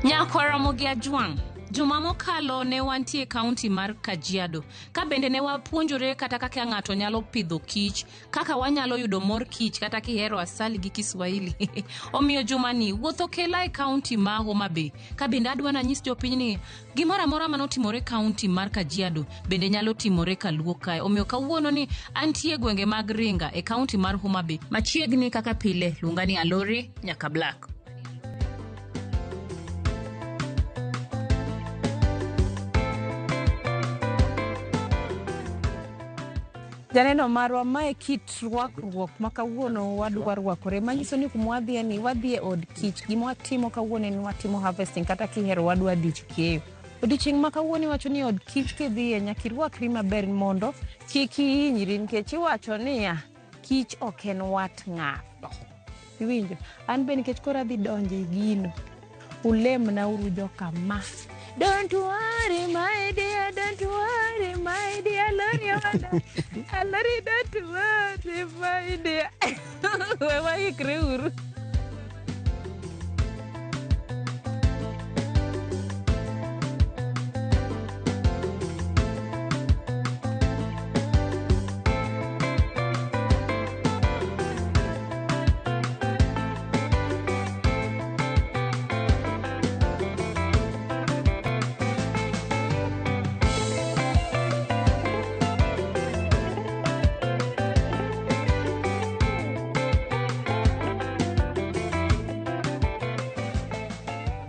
Nyakwar Ramogi Ajwang', juma mokalo ne wantie e kaunti mar Kajiado ka bende ne wapuonjore kata kaka ng'ato nyalo pidho kich, kaka wanyalo yudo mor kich kata kihero asali gi Kiswahili. Omiyo jumani wuoth okela e kaunti ma Homa Bay ka bende adwa nanyis jopiny ni gimoro amora manotimore kaunti mar Kajiado bende nyalo timore Kaluo kae. Omiyo kawuono ni antie e gwenge mag Ringa e kaunti mar Homa Bay machiegni kaka pile luonga ni Alori nyaka Black. Janeno marwa mae kit rwakruok ma kawuono wadwa rwakore manyiso ni kuma wadhiye ni wadhi e od kich. Gima watimo kawuono en watimo harvesting kata kihero wadwa dich keyo. Odiochieng' ma kawuono iwacho ni od kich kidhiye nyaka irwakri maber mondo kik ihinyri nikech iwacho niya kich ok en wat ng'ato. Iwinjo? An be nikech koro adhi donjo e gino. Ulemna uru jokama. Don't worry my dear, don't worry my dear, Alori owada. Alori don't worry my dear. We waikre uru.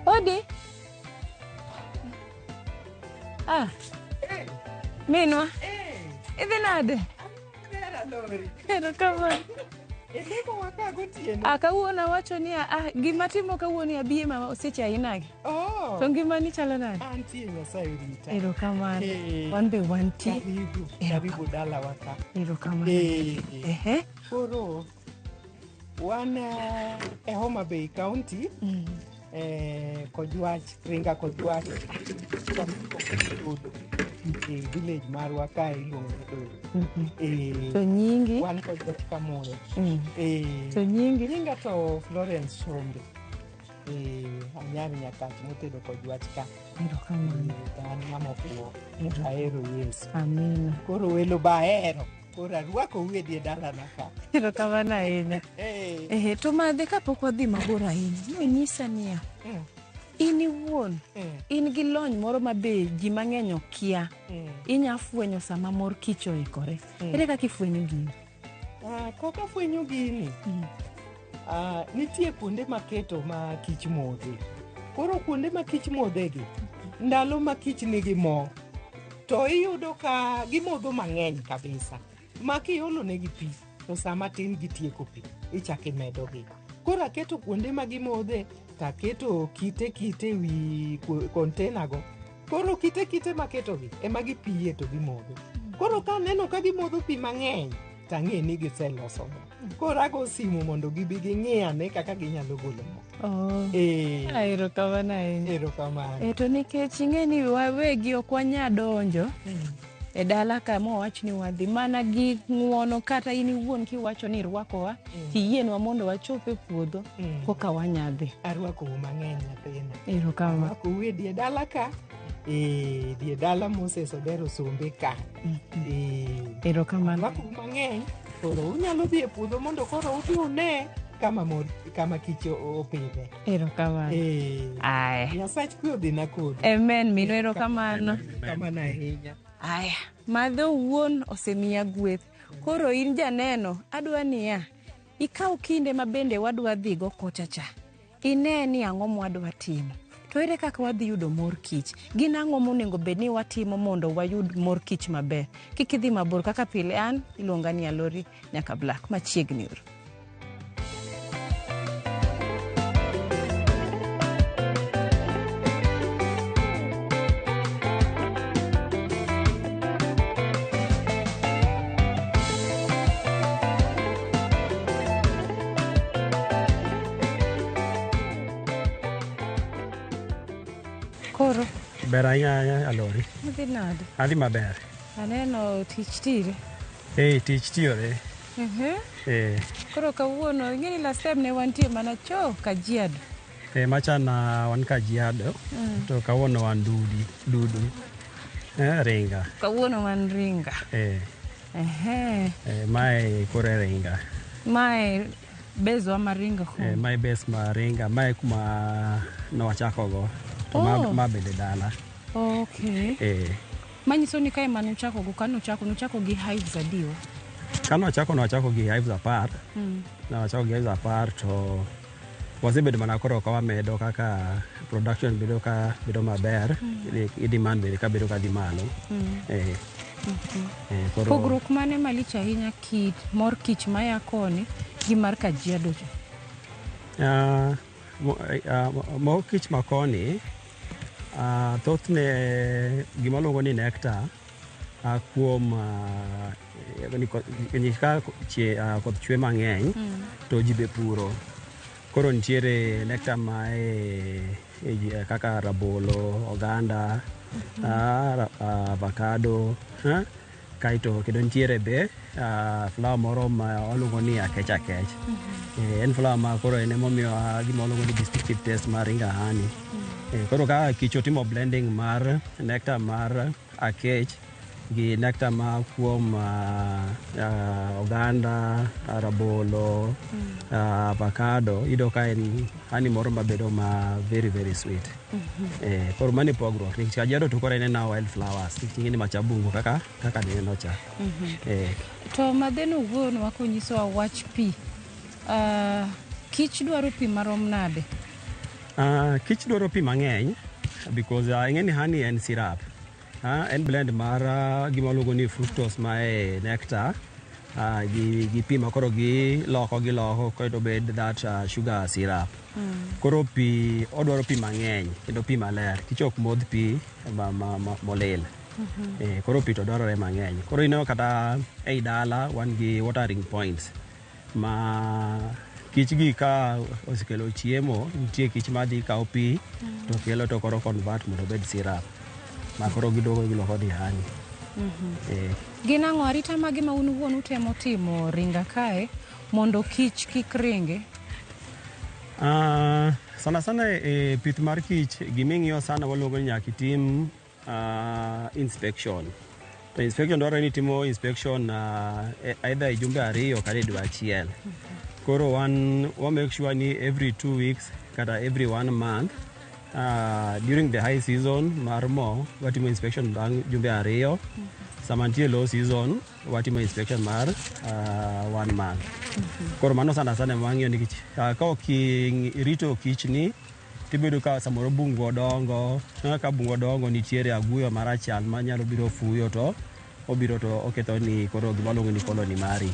Odi. Ah. Minwa. Idhi nade? Erokamano. Ah, kawuono awacho ni ah, gima timo kawuono ni abiye mama oseche ainagi. Oh. To ngimani chalo nade? Antie Nyasaye orita. Erokamano. Eh. Wan be wantie. Karibu, karibu dalawa ka. Erokamano. Eh. Ehe. Koro wan e Homa Bay County Kojwach, Ringa Kojwach. Dodo. E village marwa kae iluongo ni Dodo. Eh, To nyingi? Wan Kojwach Kamoyo. Eh, To nyingi? Nyinga to Florence Shombe. Eh, anyar Nyakach motedo Kojwach ka. Erokamano. Eh, an ng'ama ofuwo. Ahero Yesu. Amina. Koro welo ba ahero. Koro arwakou e die dalana ka. Erokamano ahinya. Eh. Ehe, to madhe kapok wadhi mabor ahinya, nonyisa niya, in iwuon in gi lony moro ma be ji mang'eny okia. Inya fwenyo sama mor kich oikore. Ere kaka ifwenyo gini? Ah, kaka fwenyo gini ah, nitie kuonde maketo ma kich modhe. Koro kuonde ma kich modhegi, ndalo ma kich nigi mo, to iyudo ka gimodho mang'eny kabisa. Ma kiolo negi pi, to sama tin gitieko pi, ichako imedogi. Koro aketo kuonde ma gimodhe, to aketo kite kite wi container go. Koro kite kite maketogi ema gipiye to gimodho. Koro kaneno ka gimodho pi mang'eny, tang'e ni giseloso mo. Koro ago simu mondo gibi ging'i ane kaka ginyalo golo mo. Oh. Eh. Erokamano ahinya. Erokamano. E, to nikech ing'e ni wawegi ok wanya donjo e dala ka mowach ni wadhi mana gi ng'uono kata in iwuon kiwacho ni irwakowa tiyienwa mondo wachop e puodho koka wanya dhi. Arwakou mang'eny nyathina. Erokamano. Arwakou e die dala ka. E die dala Moses Odero Sombe ka. Eh. Erokamano. Arwakou mang'eny. Koro unyalo dhi e puodho mondo koro udhi une kama mor kama kich opidhe. Erokamano. Eh. Aya. Nyasach kwe odhina kodu. Amen minwa erokamano. Kamano ahinya. Aya, madho wuon osemiya gweth. Koro in janeno, adwa niya, ikaw kinde ma bende wadwa dhigo kocha cha. Ine ni ang'o mwadwa timo. To ere kaka wadhi yudo mor kich? Gin ang'o monego bed ni watimo mondo wayud mor kich maber? Kik idhi mabor kaka pile an iluonga ni Alori nyaka Black machiegni uru. Koro Ber ahinya Alori. idhi nade? Adhi maber. Aneno tich tire. Eh, tich tiyore. Eh, Koro kawuono ing'e ni last time ne wantie mana cho Kajiado. Macha na wan Kajiado to kawuono wan Dudu. Ringa. Kawuono wan Ringa. Ehe. Mae koro e Ringa. Mae base wa mar Ringa koro. Mae base ma Ringa, mae kuma nwachakogo. To ma bende dala. Manyiso ni kae manuchako go kanuchako nuchako gi hives adiwa? Kanwachako nwachako gi hives 10. Nwachako gi hives 10 to wasebedo mana koro ka wamedo kaka production bedo ka bedo maber, gi demand bende ka bedo ka dhi malo. Koro Pogruok mane malich ahinya kit mor kich maya koni gi mar Kajiado cha? Mor kich makoni thothne gima luongo ni nectar kuom ka koth chwe mang'eny to ji be puro. Koro nitiere nectar ma e kaka rabolo, oganda, avocado, kaeto kendo nitiere be flower moro ma waluongo ni akech akech. En flower ma koro en emomiyowa gima waluongo ni distinctive taste mar Ringa Honey. Koro ka kich otimo blending mar nectar mar akech gi nectar ma kuom oganda, rabolo, avocado, iyudo ka en honey moro mabedo ma very very sweet. Koro mano e pogruok nikech Kajiado to koro en ena wild flowers nikech ing'e ni macha bungu kaka nineno cha. To Madheno wuonwa konyisowa wach pi. Kich dwaro pi marom nade? Kich dwaro pi mang'eny because ing'e ni honey en syrup. En blend mar gima waluongo ni fructose ma e nectar gi pi ma koro giloko giloko kaeto obed that sugar syrup. Koro pi odwaro pi mang'eny kendo pi maler. Kich ok modh pi molil. Koro pi to dwarore mang'eny. Koro ineno kata ei dala wan gi watering points ma kich gi ka osekelo chiemo, nitie kich madhi kawo pi to kelo to koro convert mondo obed syrup ma koro giduogo giloko dhi honey. Gin ang'o arita mage ma un wuon utemo timo Ringa kae mondo kich kik ringi? Sana sana e pith mar kich giming'iyo sana waluongo ni nyaka itim inspection. To inspection dwarore ni itimo inspection either e jumbe 2 kata e dwe achiel. Koro wan wa make sure ni every 2 weeks kata every one month during the high season mar mo watimo inspection bang' jumbe 2. Sama nitie low season watimo inspection mar one month. Koro mano sana sana ema wang'iyo nikech ka ok irito kichni tibedo ka samoro bungu odongo, ka bungu odongo nitiere aguyo marachar manyalo biro fuyo to obiro to oketho ni koro gima waluongo ni colony mari.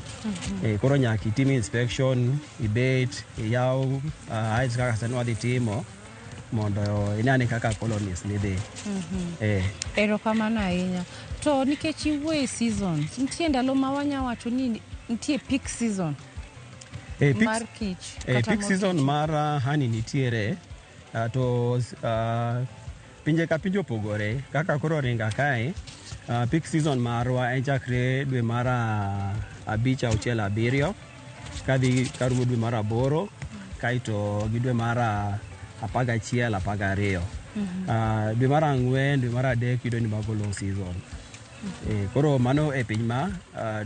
Koro nyaka itim inspection, ibet, iyaw hives kaka sani wadhi timo mondo ine ane kaka colonies ni dhi. Erokamano ahinya. To nikech iwuoyo e seasons, nitie ndalo ma wanya wacho ni nitie peak season mar kich kata peak mor season kich. mar honey nitiere to pinje ka pinje opogore kaka koro Ringa kae peak season marwa en chakre dwe mar 5, 6, 7 kadhi karumo dwe mar 8 kaeto gi dwe mar 11, 12. Dwe mar 4, dwe mar 3 iyudo ni mago low season. Koro mano e piny ma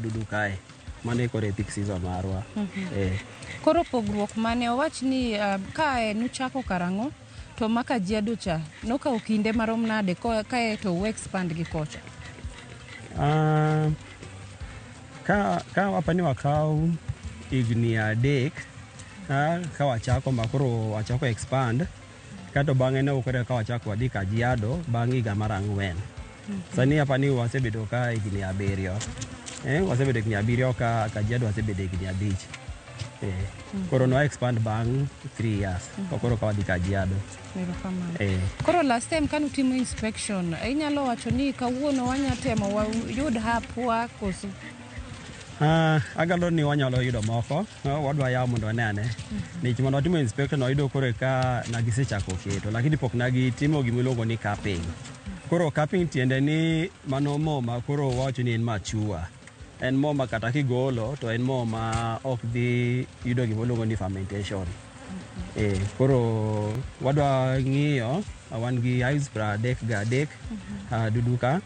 Dudu kae mano e koro e peak season marwa. Koro pogruok mane owach ni kae nuchako karang'o to ma Kajiado cha nokawo kinde marom nade kae to u expand gi kocha? Ka wapani wakaw higni 3 ka wachako ma koro wachako expand kato bang'e ne koro ka wachako wadhi Kajiado bang' higa mar 4. Sani apani wasebedo ka higni 7. Wasebedo higni 7 ka Kajiado wasebedo higni 5. Koro nwa expand bang' 3 years to koro ka wadhi Kajiado. Erokamano. Koro last time kanutimo inspection, inyalo wacho ni kawuono wanya temo wayud hapwa koso? Agalo ni wanyalo yudo moko, wadwa yawo mondo wane ane. Nikech mondo watimo inspection wayudo koro ka nagisechako keto, lakini pok nagitimo gimiluongo ni capping. Koro capping tiende ni mano mo ma koro wawacho ni en mature. En mo ma kata kigolo to en mo ma ok dhi yudo gimiluongo ni fermentation. Koro wadwa ng'iyo, wan gi hives 33 dudu ka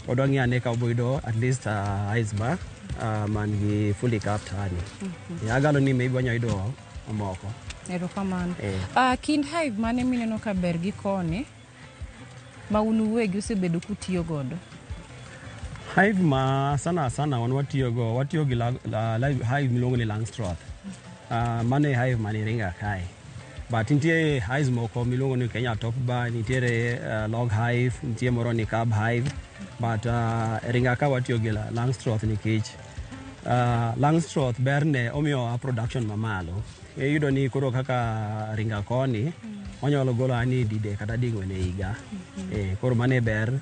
wadwa ng'iyo ane ka wabo yudo at least hives ma man gi fully capped honey. Agalo ni maybe wanyalo yudo moko. Erokamano. Kind hive mane mineno ka ber gi koni ma un uwegi usebedo kutiyo godo? Hive ma sana sana wan watiyogo, watiyo gi hive miluongo ni Langstroth. Mano e hive mani Ringa kae. But nitie hives moko miluongo ni Kenya Top Bar, nitiere log hive, nitie moro ni cab hive. But Ringa ka watiyo gi Langstroth nikech Langstroth berne omiyowa production mamalo. Iyudo ni koro kaka Ringa koni, wanyalo golo ani didek kata ding'wen e higa. Koro mano e ber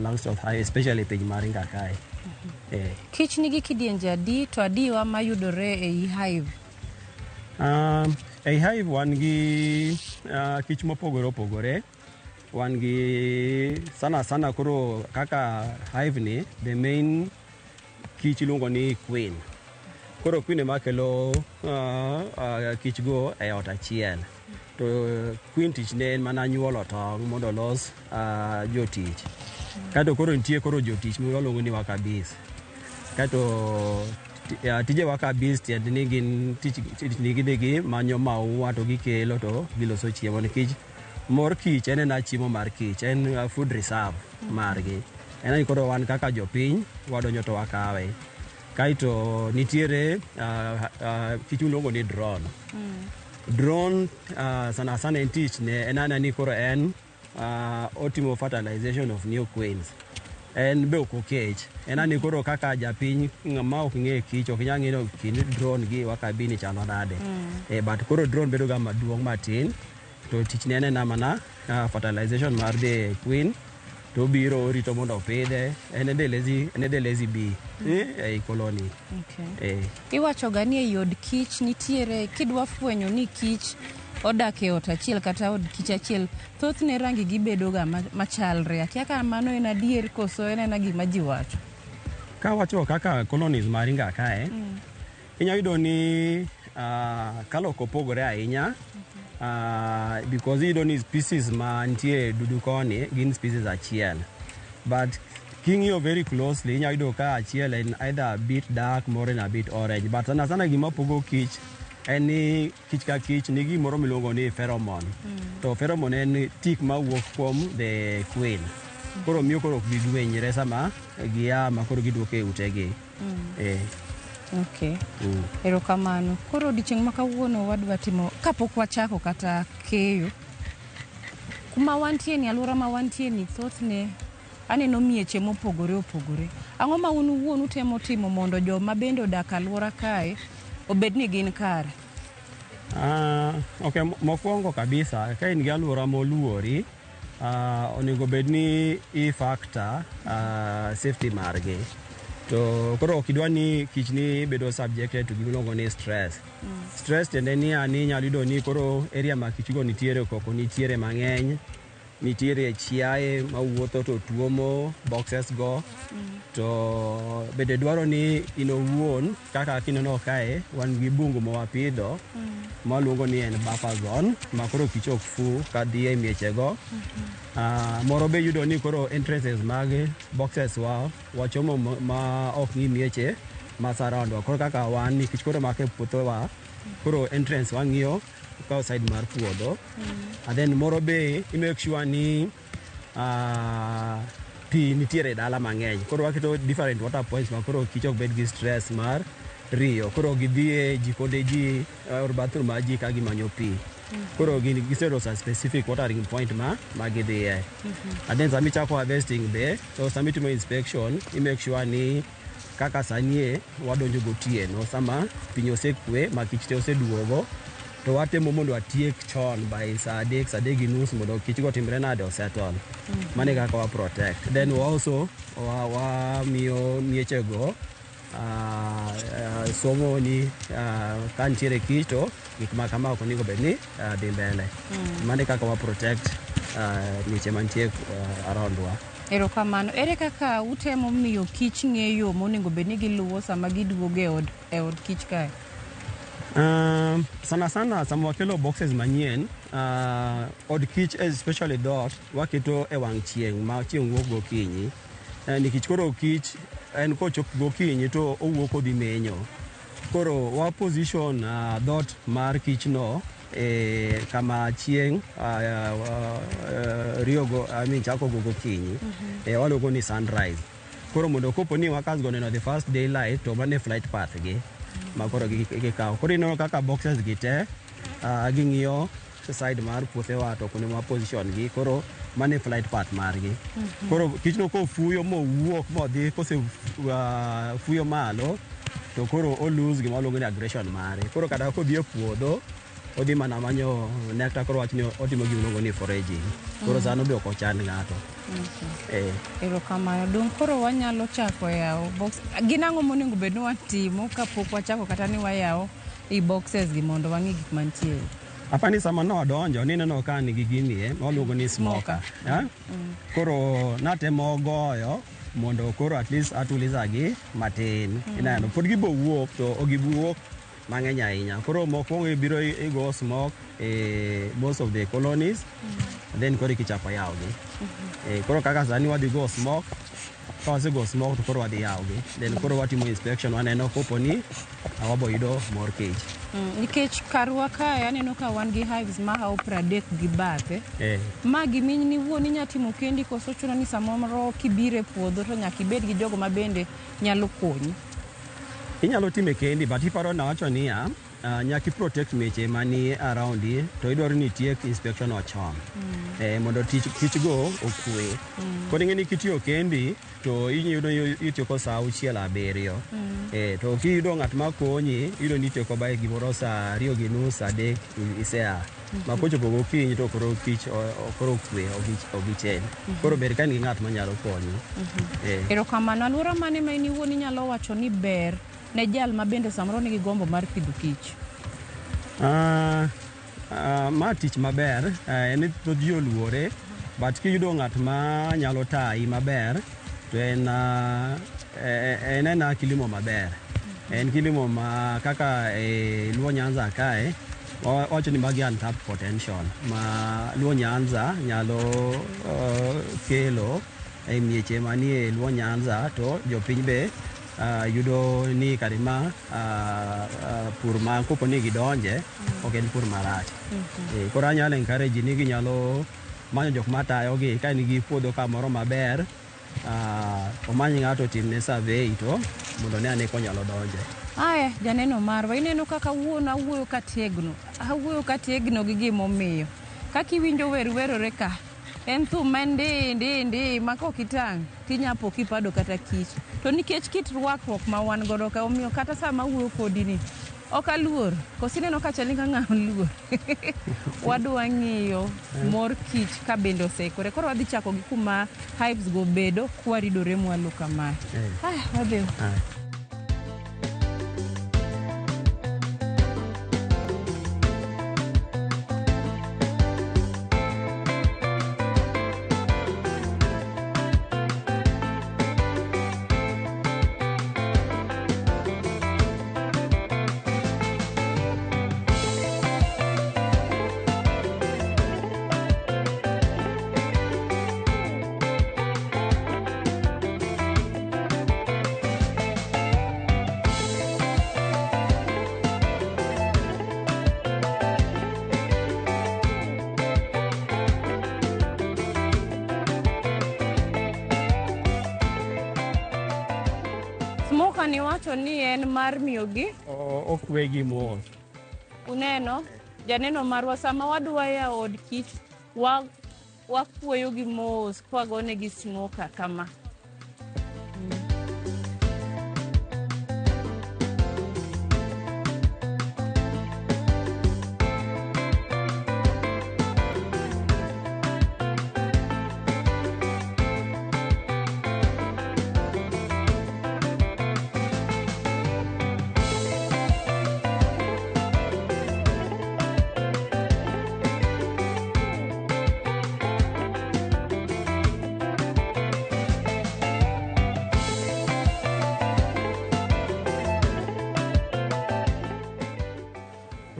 Langstroth hive, especially piny mar Ringa kae. Kich nigi kidienje adi to adiwa mayudore ei hive? Ei hive wan gi kich mopogore opogore. Wan gi sana sana koro kaka hive ni, the main kich iluongo ni queen. Koro queen ema kelo kich go e ot achiel. To queen tich ne en mana nyuolo tong' mondo olos jotich. Kaeto koro nitie koro jotich miluongo ni worker bees. Kaeto tije worker bees tiende ni gin tich ni gidhi gimanyo maua to gikelo to giloso chiemo nikech mor kich en ena chiemo mar kich, en food reserve margi. En ni koro wan kaka jopiny wadonjo to wakawe. Kaeto nitiere kich miluongo ni drone. Drone sana sana en tich ne en ana ni koro en otimo fertilization of new queens. En be ok okech. En ani koro kaka japiny ng'ama ok ng'e kich ok nyal ng'eyo kind drone gi worker bee ni chalo nade. But koro drone bedo ga maduong' matin to tich ne en ena mana fertilization mar the queen to obiro orito mondo opidhe, en e the lazy bee ei colony. Iwacho ga ni ei od kich nitiere kidwa fwenyo ni kich odak e ot achiel kata od kich achiel, thothne rangi gi bedo ga machalre. Akia ka mano en adier koso en ena gima ji wacho. Ka wacho kaka colonies ma Ringa kae, inyalo yudo ni colour ok opogore ahinya because iyudo ni species ma nitie e dudu koni gin species achiel. But king'iyo very closely inyalo yudo ka achiel en either a bit dark, moro en a bit orange. But sana sana gima pogo kich en ni kich ka kich nigi gimoro miluongo ni pheromone. To pheromone en tik mawuok kuom the queen. Koro miyo koro ok gigwenyre sama gia ma koro giduoko e utegi. Erokamano. Koro odiochieng' ma kawuono wadwa timo kapok wachako kata keyo. Kuma wantie ni, alwora ma wantie ni, thothne aneno mieche mopogore opogore. Ang'o ma un wuon utemo timo mondo joma bende odak alwora kae obed ni gin kare? Ok, mokwongo kabisa ka in gi alwora moluori, onego bed ni i factor safety margi. To koro ok idwa ni kich ni bedo subjected to gimiluongo ni stress. Stress tiende ni ani inyalo yudo ni koro area ma kich go nitiere koko nitiere mang'eny, nitiere chiaye mawuotho to tuomo boxes go. To bende dwaro ni in owuon kaka kineno kae wan gi bungu ma wapidho ma waluongo ni en buffer zone ma koro kich ok fu kadhi e miechego. Moro be yudo ni koro entrances mag boxes wa wachomo ma ok ng'i mieche ma surround wa. Koro kaka wan nikech koro mako e puothewa, koro entrance wang'iyo kawo side mar puodho. And then moro be i make sure ni pi nitiere e dala mang'eny. Koro waketo different water points ma koro kich ok bed gi stress mar riyo. Koro gidhi e jikonde ji or bathroom mar ji ka gimanyo pi. Koro gin giseloso a specific watering point ma gidhiye. And then sama ichako harvesting be, so sama itimo inspection, i make sure ni kaka sani e wadonjo gotieno sama piny osekwe ma kich te oseduogo to watemo mondo watiek chon by saa 3, saa 3:30 mondo kich go otimre nade osettle. Mano e kaka wa protect. Then wa also wamiyo miechego somo ni ka nitiere kich to gik ma kama ok onego bed ni dhi mbele. Mano e kaka wa protect mieche mantie around wa. Erokamano. Ere kaka utemo miyo kich ng'e yo monego bed ni giluwo sama giduogo e od kich kae? Sana sana sama wakelo boxes manyien, od kich, especially dot waketo e wang' chieng' ma chieng' wuok gokinyi, nikech koro kich en kochop gokinyi to owuok odhi menyo. Koro wa position dot mar kich no e kama chieng' riogo, I mean, chako go gokinyi, waluongo ni sunrise. Koro mondo kopo ni workers go neno the first daylight, to mano e flight path gi ma koro gikawo. Koro ineno kaka boxes gi te ging'iyo side mar puothewa, to kuonde ma position gi, koro mano e flight path margi. Koro kichno kofuyo mowuok modhi, kose fuyo malo, to koro o lose gima waluongo ni aggression mare. Koro kata kodhi e puodho, odhi mana manyo nectar. Koro wach ni otimo gima iluongo ni foraging. Koro sano be ok ochand ng'ato. Erokamano. Dong' koro wanyalo chako yawo box. Gin ang'o monego bed ni watimo kapok wachako kata ni wayawo i boxes gi mondo wang'i gik mantie? Apani sama nodonjo nineno ka nigi gini e waluongo ni smoker. Eh? Koro natemo goyo mondo koro at least atuliza gi matin. Ineno pod gibo wuok, to ok gibi wuok mang'eny ahinya. Koro mokwongo ibiro igo smoke e most of the colonies, then koro ikichako yawogi. Koro kaka sani wadhi go smoke, ka wasego smoke to koro wadhi yawogi, then koro watimo inspection, waneno kopo ni wabo yudo mor kich. Nikech karwa kae aneno ka wan gi hives mahawo 30 gi bathe. Ma gimi ni wuon inya timo kendi, koso chuno ni samoro kibiro e puodho to nyaka ibed gi jogo ma bende nyalo konyi? Inyalo time kendi, but iparo nawacho niya, nyaka i protect meche mani around i, to idwaro ni itiek inspection no chon mondo tich kich go okwe. Koro ing'e ni kitiyo kendi to iyudo itieko saa 6, 7. To kiyudo ng'at ma konyi, iyudo ni itieko by gimoro saa 2:30, 3 isea. Ma kochopo gokinyi to koro kich koro okwe, ok gichen. Koro ber ka in gi ng'at manyalo konyi. Erokamano. Alwora mane ma in iwuon inyalo wacho ni ber ne jal ma bende samoro nigi gombo mar pidho kich? Ma tich maber, en ni thoth ji oluore, but kiyudo ng'at ma nyalo tayi maber, to en ena kilimo maber. En kilimo ma kaka e Luo Nyanza kae, wawacho ni magi untapped potential ma Luo Nyanza nyalo kelo e mieche manie Luo Nyanza, to jopiny be yudo ni kare ma pur ma kopo ni gidonje ok en pur marach. Koro anyalo encourage ni ginyalo manyo jok matayogi. Ka nigi puodho kamoro maber, omany ng'ato otimne survey to mondo one ane konyalo donje. Aya, janeno marwa, ineno kaka wuon awuoyo kategno. Awuoyo kategno gi gimomiyo. Kaka iwinjo wer werore ka, en thum ma ndi ndi ndi ma kok itang' tinyapo kipado kata kich. To nikech kit rwakruok ma wan godo ka, omiyo kata sama awuoyo kodi ni, ok aluor. Koso ineno ka chal ni ka ng'ama luor. Wadwa ng'iyo mor kich ka bende oseikore. Koro wadhi chako gi kuma hives go bedo kwaridore mwalo kamae. Aya, wadhi. Aya. Smoker ni wacho ni en mar miyogi Okwe gi mos. Uneno janeno marwa, sama wadwa yawo od kich wakuoyo gi mos kwagonegi smoker kama.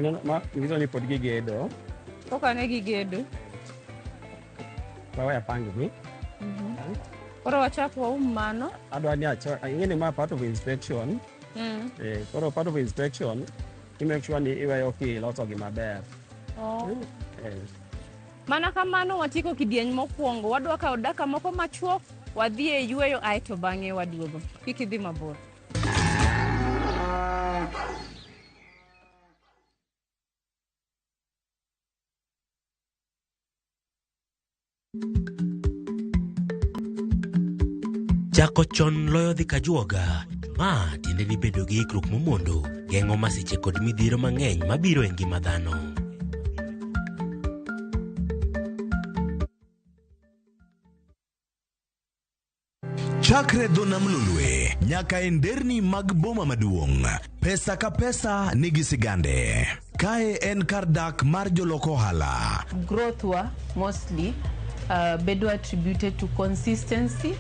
Ineno ma nyiso ni pod gigedo. Koka ne gigedo. Wawe apang gi. Koro wachak waum mano. Adwa ni acho ing'e ni ma part of inspection. Koro part of inspection i make sure ni iweyo kiloso gi maber. Oh. Mana kamano watieko kidieny mokwongo. Wadwa kawo dakika moko machuok, wadhi e yweyo aeto bang'e waduogo. Kik idhi mabor. Chako chon loyo dhi kajuoga. Ma tiende ni bedo gi ikruok momondo geng'o masiche kod midhiero mang'eny mabiro e ngima dhano. Chakre dho nam Lolwe nyaka e nderni mag boma maduong', pesa ka pesa nigi sigande. Kae en kar dak mar jolok ohala. Growth wa mostly bedo attributed to consistency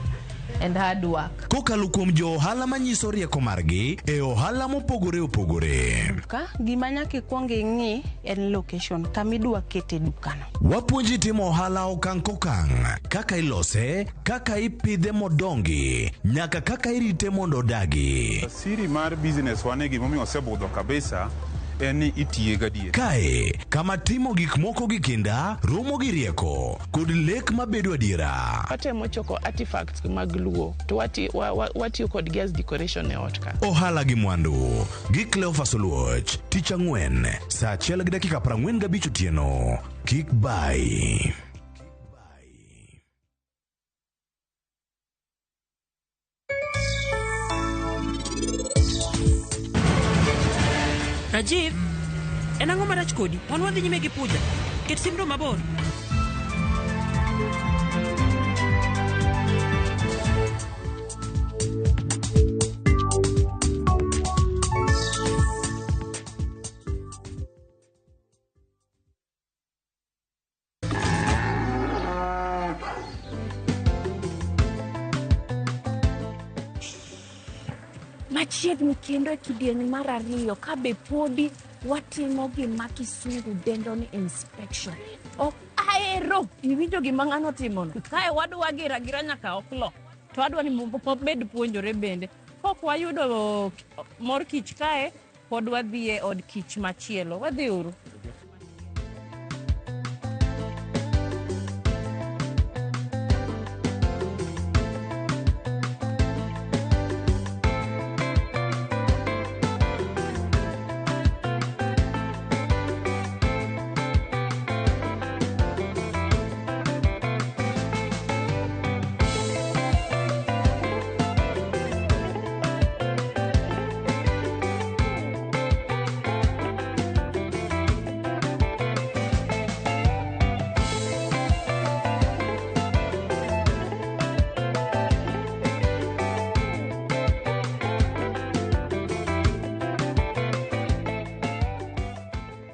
and hard work. Kokalo kuom jo ohala manyiso rieko margi e ohala mopogore opogore. Ka gima nyaka ikwong ing'i en location kamidwa kete dukano. Wapuonji timo ohala okang' kokang', kaka ilose, kaka ipidhe modongi, nyaka kaka irite mondo odagi. Siri mar business wane gimomiyo osebudho kabisa en ni itiye gadier. Kae kama timo gik moko gi kinda, romo gi rieko, kod lek mabedo adiera. Watemo choko artifacts mag Luo to watiyo kodgi as decoration e ot ka. Ohala gi mwandu gi Cleophas Oluoch, tich ang'wen, saa 1:45 otieno. Kik bai. Rajiv, en ang'o marach kodi? Wan wadhi nyime gi puja. Ket simno mabor. Machiegni kendo e kidieny mar ariyo ka be podi watimo gima kisungu dendo ni inspection. Ok ahero iwinjo gima ng'ano timono. Kae wadwa gira gira nyaka oklo. To adwa ni wabed puonjore bende. Kok wayudo mor kich kae, pod wadhi e od kich machielo. Wadhi uru.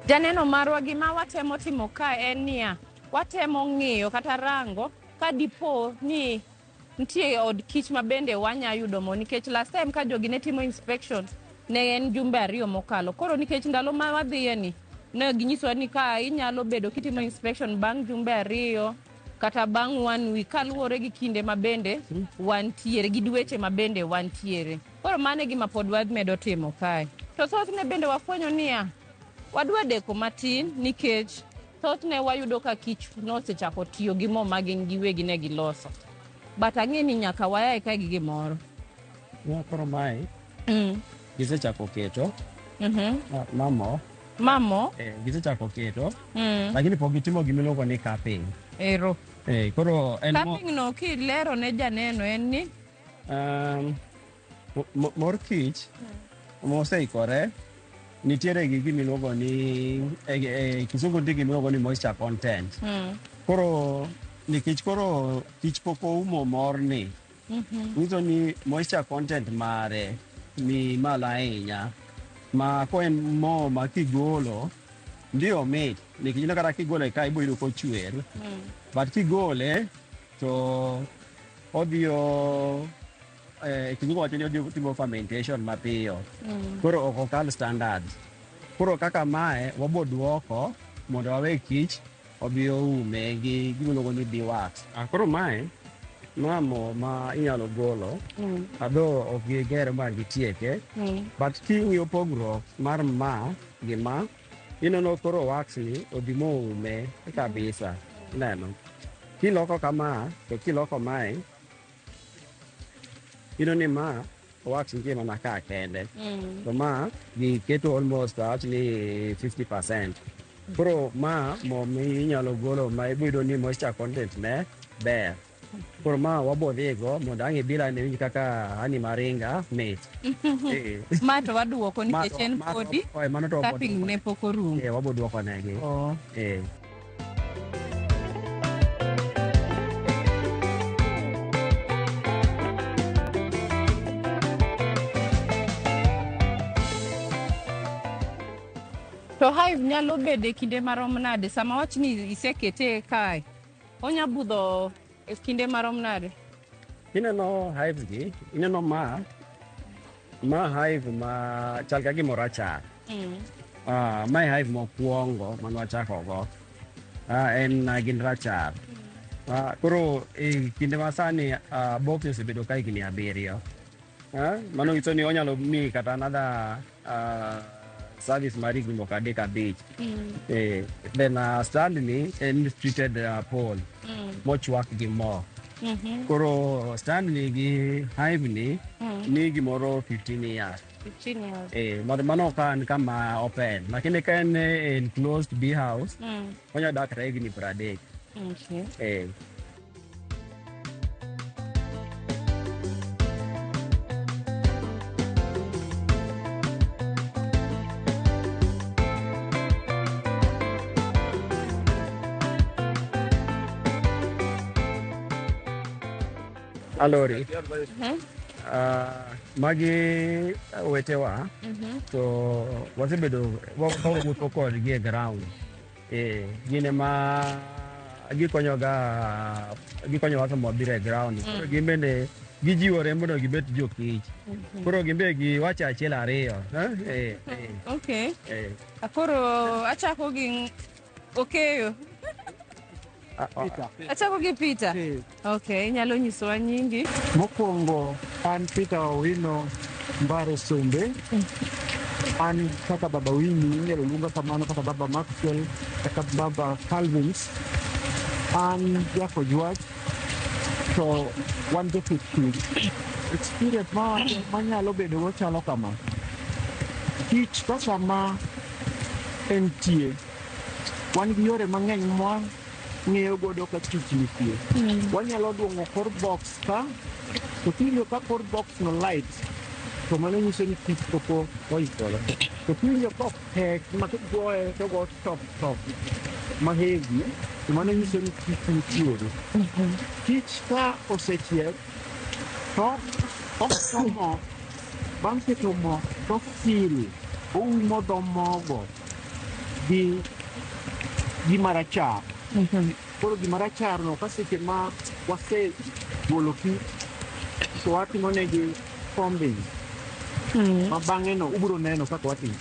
Janeno marwa gima watemo timo ka en niya, watemo ng'iyo kata rango ka dipo ni nitie od kich ma bende wanya yudo mo nikech last time ka jogi ne timo inspection ne en jumbe ariyo mokalo. Koro nikech ndalo ma wadhiye ni ne ginyisowa ni ka inyalo bedo kitimo inspection bang' jumbe ariyo kata bang' one week kaluwore gi kinde ma bende wantiere gi dweche ma bende wantiere. Koro mano e gima pod wamedo timo kae. To thothne bende wafwenyo niya, wadwa deko matin nikech thothne wayudo ka kich nosechako tiyo gi mo ma gin giwegi ne giloso. But ang'e ni nyaka wayae kae gi gimoro. Koro mae gisechako keto mamo. Mamo? Gisechako keto. Lakini pok gitimo gimiluongo ni capping. Ero. Koro en capping no kilero ne janeno en ni mor kich moseikore nitiere gi gimiluongo ni kisungu nitie gimiluongo ni moisture content. Koro nikech koro kich pok oumo morni, nyiso ni moisture content mare ni malo ahinya ma ko en mo ma kigolo ndio mit nikech ineno kata kigole ka ibo yudo kochwer. But kigole to odhiyo kizungu wacho ni odhi timo fermentation mapiyo. Koro ok okal standard. Koro kaka mae wabo duoko mondo wawe kich obi oume gi gimiluongo ni bee wax. Koro mae ma mo ma inyalo golo although ok gigere ma gitieke but king'iyo pogruok mar ma gi ma ineno koro wax ni odhi moume kabisa ineno kiloko kama to kiloko mae ineno ni ma wax nitie mana ka kende to ma giketo almost awach ni 50%. Koro ma mo minyalo golo ma iboyudo ni moisture content ne ber. Koro ma wabodhigo mondo ang' ibila ne winj kaka honey maringa mit. Eh. Ma to waduoko Ma nikech to- en ma to- podi mano to wabo tapping duoko. ne pok orumo. Wabo duoko negi. Eh. To hive nyalo bedo e kinde marom nade sama wach ni isekete kae? Onya budho e kinde marom nade? Ineno hives gi, ineno ma hive ma chal ka gimoro rachar. Mae hive mokwongo mane wachako go. En gin rachar. Koro e kinde ma sani box osebedo ka higni 7. Mano nyiso ni onyalo miyi kata another service mar higni moko 3 5. Then stand ni en treated pole mochwak gi mo. Koro stand ni gi hive ni ni gimoro 15 years. 15 years. Mano ka en kama open. Lakini ka en enclosed bee house, onya dak kata higni 30. Okay. Alori. Magi wetewa to wasebedo wawuotho kodgi e ground. Gin ema gikonyowa sama wabiro e ground. Koro gin bende gijiwore mondo gibed jokich. Koro gin be giwacho achiel ariyo. Okay. Koro achako gi Okeyo. Achako gi Peter. Okay, inyalo nyisowa nyingi. Mokwongo an Peter Owino Mbare Sombe. An kaka Baba Winnie, inyalo luonga kamano kata Baba Maxwell kata Baba Calvins. An jakojwach to wan jopith kich. Experience ma manyalo bedo go chalo kama. Kich ka sama entie, wan gi yore mang'eny mwa ng'eyo godo ka kich nitie. Wanyalo duong'o kor box ka, to kiwinjo ka kor box no light, to mano nyiso ni kich pok oikore. To kiwinjo ka pek ma kigoye to go top top ma heavy, to mano nyiso ni kich nitiere. Kich ka osechiek, to oketo mo, bang' keto mo to osil, oumo dho mogo gi gima rachar. Koro gima rachar no ka seche ma wasegolo kich to watimo negi combing ma bang'e no ubiro neno kaka watimo.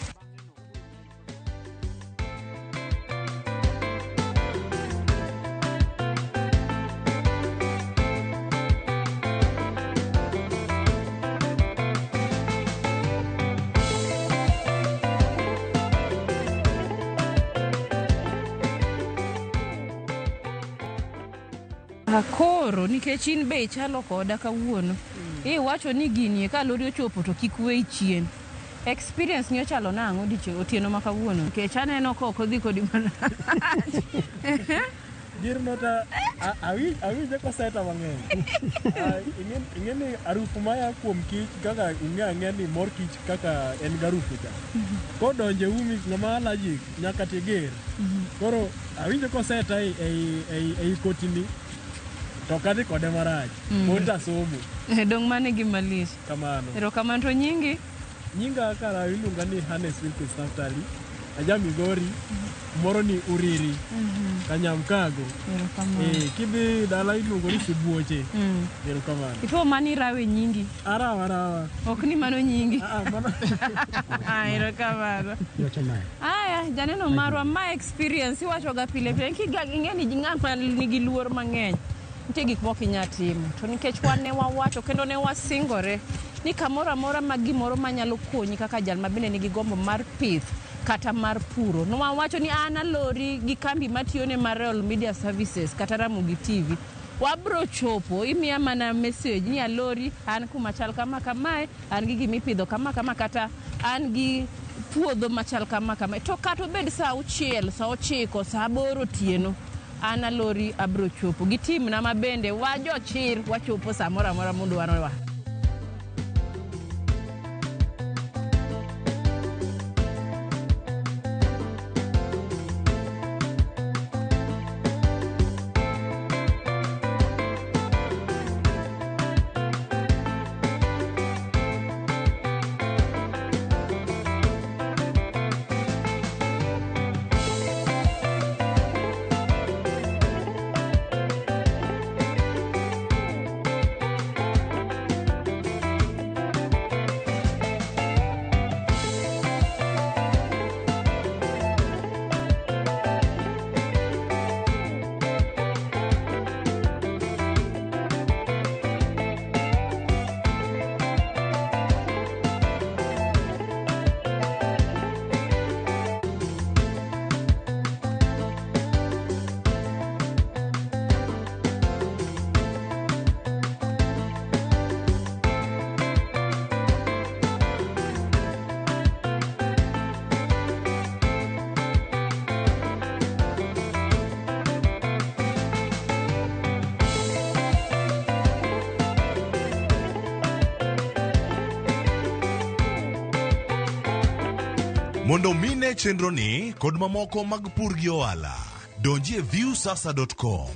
Koro nikech in be ichalo koda kawuono. Iwacho ni gini ka lori ochopo to kik weyi chien. Experience ni ochalo nang'o diche otieno ma kawuono? Nikech aneno ka ok odhi kodi marach. Girno to awinje koseta mang'eny. Ing'e ni harufu maya kuom kich kaka ung'e ang'e ni mor kich kaka en gi harufu cha. Kodonjo e umi ng'ama allergic nyaka tiger. Koro awinjo koseta ei kotini to ok adhi kode marach. Pod tasomo. Dong' mano e gima lich. Kamano. Erokamano to nyingi? Nyinga kara iluonga ni Hannes Wilkins Naftali. Aja Migori, moro ni Uriri, Kanyamkago. Erokamano. Eh, kidhi dala iluongo ni Sibuoche. Erokamano. Ituo mani rawe nyingi. Arawa arawa. Ok ni mano nyingi. Erokamano. Iwacho mae. Aya, janeno marwa, ma experience iwachoga pile pile kiga ing'e ni ng'ama nigi luor mang'eny nitie gik mok inyal timo to nikech wan ne wawacho kendo ne wasingore ni kamoro amora ma gimoro manyalo konyi kaka jal ma bende nigi gombo mar pith kata mar puro nwawacho ni an alori gi kambi matiyone mar Royal Media Services kata Ramogi TV wabro chopo imiya mana message ni alori an kuma chal kama kamae an gi gimipidho kama kama kata an gi puodho machal kama kama to kata obed saa 6 saa 9 saa 8 otieno an alori abro chopo gi timna ma bende wajochir wachopo samoro amora mudwarowa. Mondo mine chenro ni kod mamoko mag pur gi ohala, donji e viusasa.com.